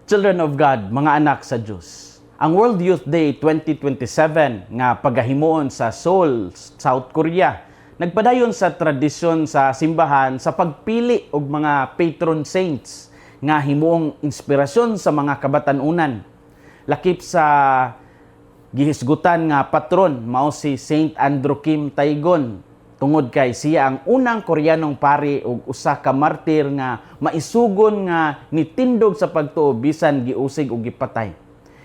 Children of God, mga anak sa Diyos. Ang World Youth Day 2027 nga pagahimuon sa Seoul, South Korea, nagpadayon sa tradisyon sa simbahan sa pagpili og mga patron saints nga himuong inspirasyon sa mga kabatanunan. Lakip sa gihisgutan nga patron mao si Saint Andrew Kim Taegon tungod kay siya ang unang Koreanong pari ug usa ka martir nga maisugon nga nitindog sa pagtuo bisan giusig ug gipatay.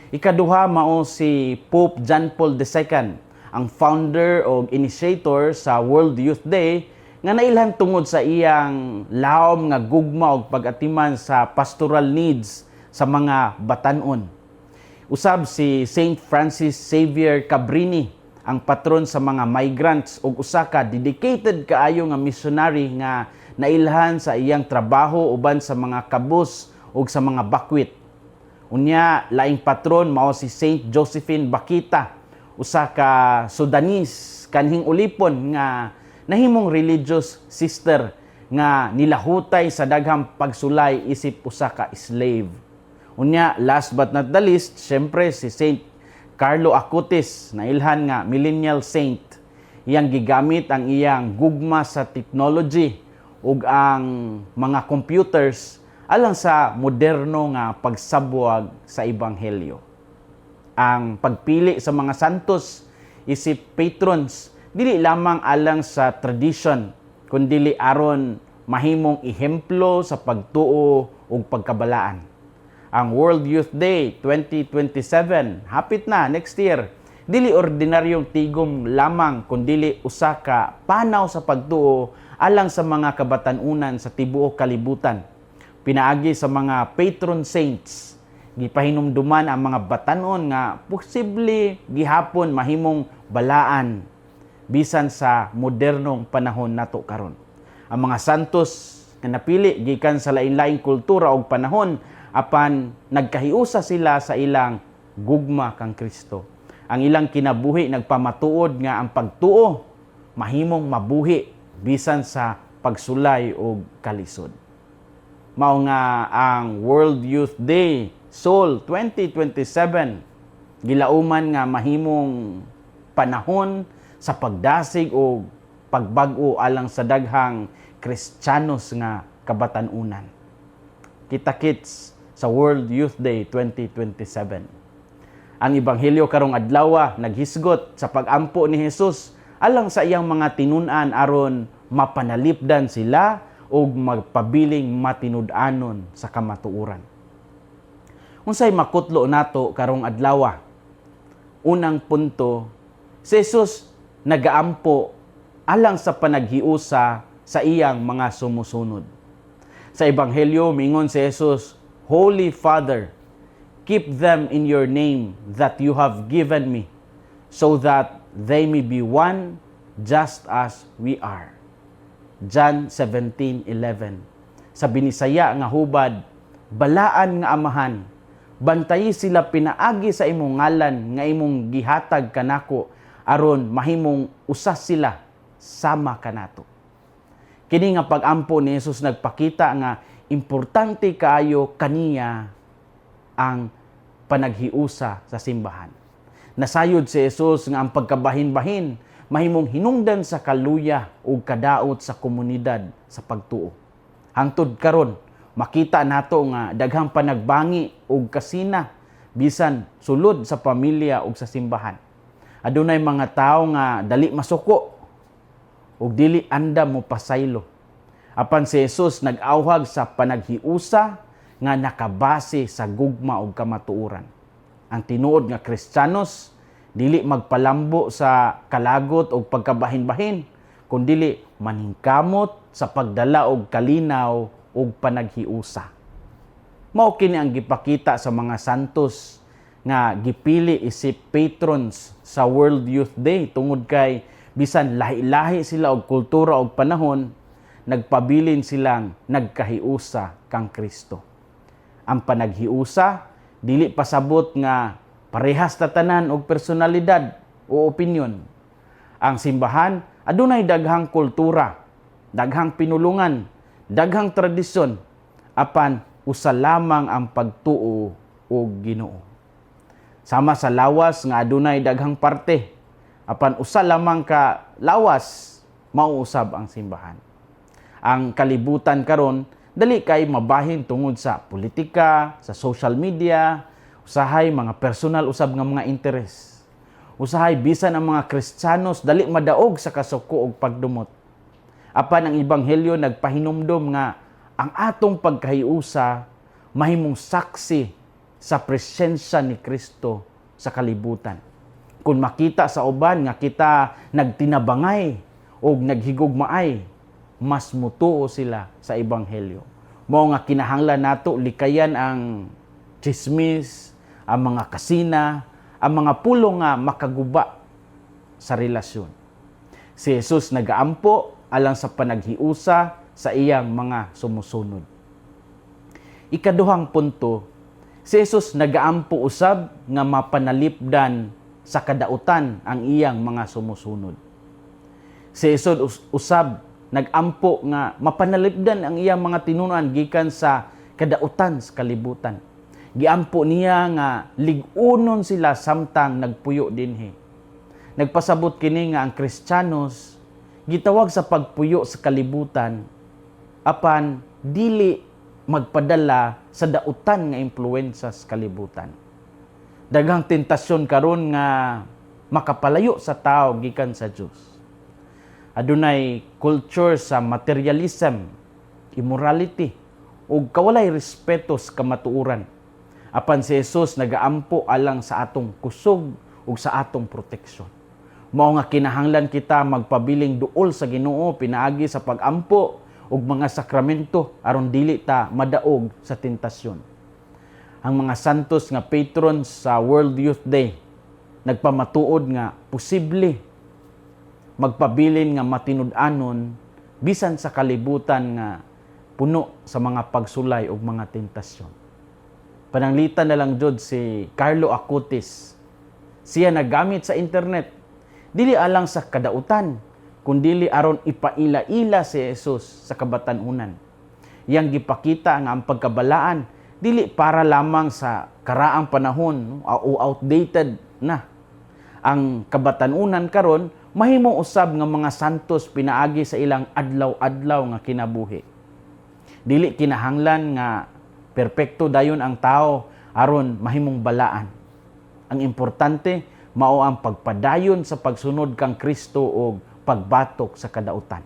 Ikaduha mao si Pope John Paul II, ang founder og initiator sa World Youth Day nga nailhan tungod sa iyang lawom nga gugma ug pag-atiman sa pastoral needs sa mga batan-on. Usab si Saint Francis Xavier Cabrini, ang patron sa mga migrants ug usa ka dedicated kaayo nga missionary nga nailhan sa iyang trabaho uban sa mga kabus ug sa mga bakwit. Unya, laing patron mao si Saint Josephine Bakhita, usa ka Sudanese kanhing ulipon nga nahimong religious sister nga nilahutay sa daghang pagsulay isip usa ka slave. Unya, last but not the least, syempre si Saint Carlo Acutis, nailhan nga millennial saint. Iyang gigamit ang iyang gugma sa technology ug ang mga computers alang sa moderno nga pagsabwag sa ebanghelyo. Ang pagpili sa mga santos isip patrons dili lamang alang sa tradition, kundili aron mahimong ehemplo sa pagtuo ug pagkabalaan. Ang World Youth Day 2027, hapit na next year, dili ordinaryong tigom lamang, kundili usa ka panaw sa pagtuo alang sa mga kabatanunan sa tibuok kalibutan. Pinaagi sa mga patron saints, gipahinumduman ang mga batanon nga posible gihapon mahimong balaan bisan sa modernong panahon nato karon. Ang mga santos nga napili gikan sa lain-laing kultura ug panahon, apan nagkahiusa sila sa ilang gugma kang Kristo. Ang ilang kinabuhi nagpamatuod nga ang pagtuo mahimong mabuhi bisan sa pagsulay ug kalisod. Mao nga ang World Youth Day Seoul 2027 gilauman nga mahimong panahon sa pagdasig o pagbag-o alang sa daghang Kristiyanos nga kabatanunan. Kita-kits sa World Youth Day 2027. Ang ebanghelyo karong adlaw naghisgot sa pagampo ni Jesus alang sa iyang mga tinun-an aron mapanalipdan sila ug magpabiling matinud-anon sa kamatuoran. Unsay makutlo nato karong adlaw? Unang punto, si Jesus nagaampo alang sa panaghiusa sa iyang mga sumusunod. Sa ebanghelyo, mingon si Jesus, "Holy Father, keep them in your name that you have given me, so that they may be one just as we are." John 17:11. Sa Binisaya nga hubad, "Balaan nga Amahan, bantayi sila pinaagi sa imong ngalan nga imong gihatag kanako aron mahimong usa sila sama kanato." Kini nga pag-ampo ni Jesus nagpakita nga importante kaayo kaniya ang panaghiusa sa simbahan. Nasayod si Jesus nga ang pagkabahin-bahin mahimong hinungdan sa kaluya ug kadaot sa komunidad sa pagtuo. Hangtod karon, makita nato nga daghang panagbangi ug kasina bisan sulod sa pamilya ug sa simbahan. Adunay mga tawo nga dali masuko ug dili andam mo pasaylo. Apan si Jesus nag-awhag sa panaghiusa nga nakabase sa gugma ug kamatuoran. Ang tinuod nga Kristiyanos dili magpalambo sa kalagot o pagkabahin-bahin, kundili maningkamot sa pagdala og kalinaw ug panaghiusa. Mao kini ang gipakita sa mga santos nga gipili isip patrons sa World Youth Day tungod kay bisan lahi-lahi sila og kultura og panahon, nagpabilin silang nagkahiusa kang Kristo. Ang panaghiusa dili pasabot nga parehas ta tanan og personalidad o opinyon. Ang simbahan adunay daghang kultura, daghang pinulungan, daghang tradisyon, apan Usa lamang ang pagtuo ug Ginoo. Sama sa lawas nga adunay daghang parte, apan usa lamang ka lawas, mao usab ang simbahan. Ang kalibutan karon dali kay mabahin tungod sa politika, sa social media, usahay mga personal usab nga mga interes. Usahay bisan ang mga Kristiyanos dali madaog sa kasuko ug pagdumot. Apan ang Ebanghelyo nagpahinumdom nga ang atong pagkahiusa mahimong saksi sa presensya ni Kristo sa kalibutan. Kung makita sa uban nga kita nagtinabangay o naghigugmaay, mas mutuo sila sa Ebanghelyo. Mao nga kinahanglan nato likayan ang chismis, ang mga kasina, ang mga pulong nga makaguba sa relasyon. Si Jesus nagaampo alang sa panaghiusa sa iyang mga sumusunod. Ikaduhang punto, si Jesus nagaampo usab nga mapanalipdan sa kadautan ang iyang mga sumusunod. Si Jesus usab nagampo nga mapanalipdan ang iyang mga tinunan gikan sa kadautan sa kalibutan. Giampo niya nga lig-unon sila samtang nagpuyo dinhi. Nagpasabot kini nga ang Kristiyanos gitawag sa pagpuyo sa kalibutan, apan dili magpadala sa dautan nga impluwensya sa kalibutan. Daghang tentasyon karon nga makapalayo sa tao gikan sa Dios. Adunay culture sa materialism, immorality, ug kawalay respeto sa kamatuoran. Apan si Jesus nagaampo alang sa atong kusog ug sa atong proteksyon. Mao nga kinahanglan kita magpabiling duol sa Ginoo pinaagi sa pagampo ug mga sakramento aron dili ta madaog sa tentasyon. Ang mga santos nga patrons sa World Youth Day nagpamatuod nga posible magpabilin nga matinud-anon bisan sa kalibutan nga puno sa mga pagsulay ug mga tentasyon. Pananglitan na lang jud si Carlo Acutis. Siya nagamit sa internet dili alang sa kadautan, kundili aron ipaila-ila si Jesus sa kabatan-unan. Iyang gipakita nga ang pagkabalaan dili para lamang sa karaang panahon, no, o outdated na. Ang kabatan-unan karon mahimo usab nga mga santos pinaagi sa ilang adlaw-adlaw nga kinabuhi. Dili kinahanglan nga perpekto dayon ang tao aron mahimong balaan. Ang importante mao ang pagpadayon sa pagsunod kang Kristo og pagbatok sa kadautan.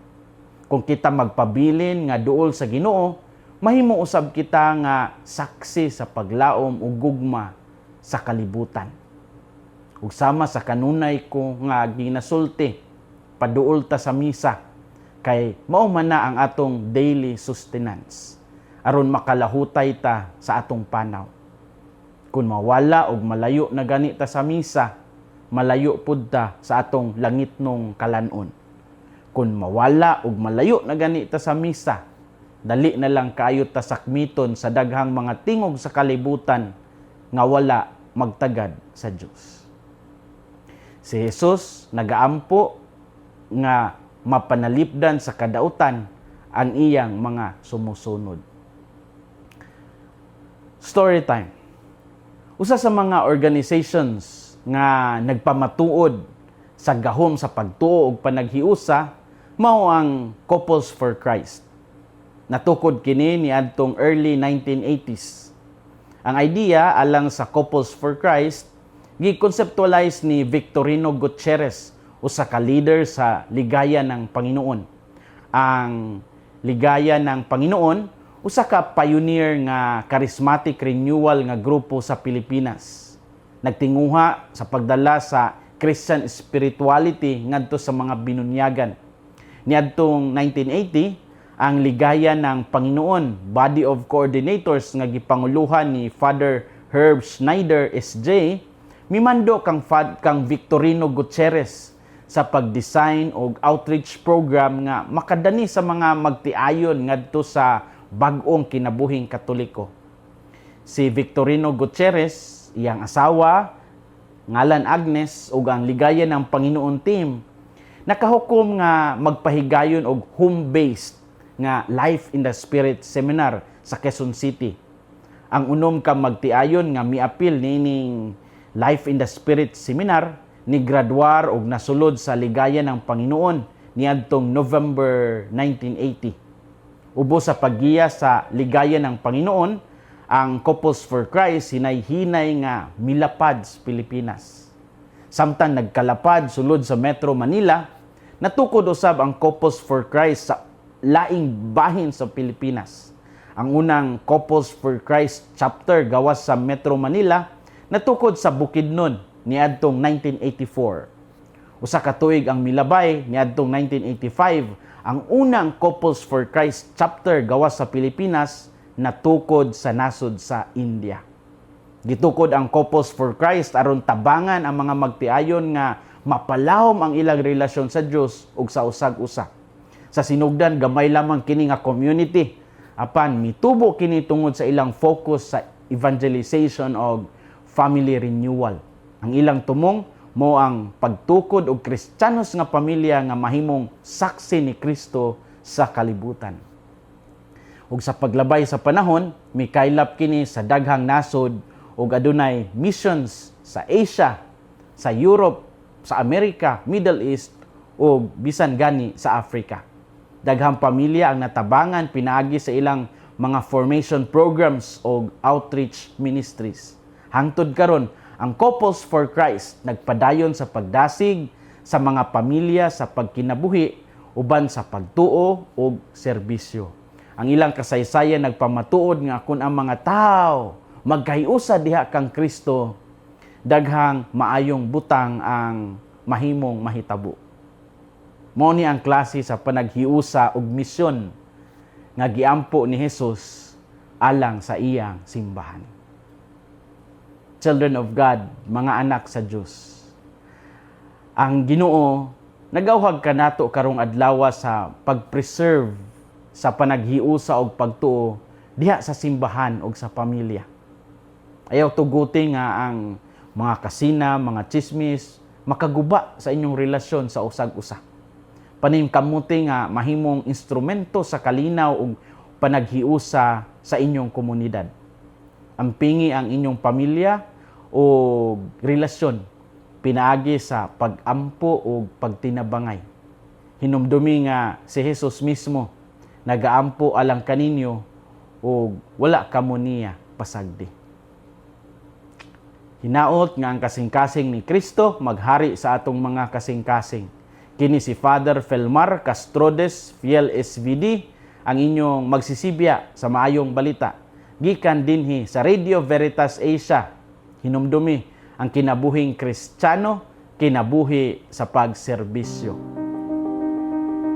Kung kita magpabilin nga duol sa Ginoo, mahimo usab kita nga saksi sa paglaom ug gugma sa kalibutan. Ug sama sa kanunay ko nga ginasulti, paduol ta sa misa kay mao man na ang atong daily sustenance aron makalahutay ta sa atong panaw. Kung mawala og malayo na gani ta sa misa, malayo pud ta sa atong langitnong kalan-on. Kung mawala og malayo na gani ta sa misa, dali na lang kaayo ta sakmiton sa daghang mga tingog sa kalibutan nga wala magtagad sa Dios. Si Jesus nagaampo nga mapanalipdan sa kadautan ang iyang mga sumusunod. Story time. Usa sa mga organizations nga nagpamatuod sa gahom sa pagtuo ug panaghiusa mao ang Couples for Christ. Natukod kini niadtong early 1980s. Ang idea alang sa Couples for Christ gi-conceptualize ni Victorino Gutierrez, usa ka leader sa Ligaya ng Panginoon. Ang Ligaya ng Panginoon usa ka pioneer nga charismatic renewal nga grupo sa Pilipinas. Nagtinguha sa pagdala sa Christian spirituality ngadto sa mga binunyagan. Niadtong 1980, ang Ligaya ng Panginoon body of coordinators nga gipanguluhan ni Father Herb Schneider SJ mimando kang Victorino Gutierrez sa pag-design og outreach program nga makadani sa mga magtiayon ngadto sa bag-ong kinabuhing Katoliko. Si Victorino Gutierrez, iyang asawa, ngalan Agnes, ug ang Ligaya ng Panginoon team nakahukom nga magpahigayon og home-based nga Life in the Spirit seminar sa Quezon City. Ang unom ka magtiayon nga miapil niining Life in the Spirit Seminar ni graduar og nasulod sa ligaya ng Panginoon niadtong November 1980. Ubos sa paggiya sa ligaya ng Panginoon, ang Couples for Christ hinay-hinay nga milapad sa Pilipinas. Samtang nagkalapad sulod sa Metro Manila, natukod usab ang Couples for Christ sa laing bahin sa Pilipinas. Ang unang Couples for Christ chapter gawas sa Metro Manila natukod sa Bukidnon niadtong 1984. Usa ka tuig ang milabay, niadtong 1985, ang unang Couples for Christ chapter gawas sa Pilipinas natukod sa nasod sa India. Gitukod ang Couples for Christ aron tabangan ang mga magtiayon nga mapalahom ang ilang relasyon sa Dios ug sa usag-usa. Sa sinugdan, gamay lamang kini nga community, apan mitubo kini tungod sa ilang focus sa evangelization og family renewal. Ang ilang tumong mao ang pagtukod og Kristiyanos nga pamilya nga mahimong saksi ni Kristo sa kalibutan. Ug sa paglabay sa panahon, mikaylap kini sa daghang nasod ug adunay missions sa Asia, sa Europe, sa Amerika, Middle East ug bisan gani sa Africa. Daghang pamilya ang natabangan pinaagi sa ilang mga formation programs o outreach ministries. Hangtod karon, ang Couples for Christ nagpadayon sa pagdasig sa mga pamilya sa pagkinabuhi uban sa pagtuo ug serbisyo. Ang ilang kasaysayan nagpamatuod nga kung ang mga tao magkahiusa diha kang Kristo, daghang maayong butang ang mahimong mahitabo. Mao ni ang klase sa panaghiusa ug misyon nga giampo ni Jesus alang sa iyang simbahan. Children of God, mga anak sa Dios. Ang Ginoo nagauhag kanato karong adlaw sa pag-preserve sa panaghiusa og pagtuo diha sa simbahan ug sa pamilya. Ayaw tuguti nga ang mga kasina, mga chismis makaguba sa inyong relasyon sa usag-usa. Paningkamuti nga mahimong instrumento sa kalinaw ug panaghiusa sa inyong komunidad. Ampingi ang inyong pamilya o relasyon pinaagi sa pag-ampo o pagtinabangay. Hinumdumi nga si Jesus mismo nagaampo alang kaninyo o wala kamo niya pasagdi. Hinaot nga ang kasing-kasing ni Kristo maghari sa atong mga kasing-kasing. Kini si Father Felmar Castrodes, Fiel SVD, ang inyong magsisibya sa maayong balita. Gikan dinhi sa Radio Veritas Asia. Hinumdumi ang kinabuhing Kristiyano, kinabuhi sa pagserbisyo.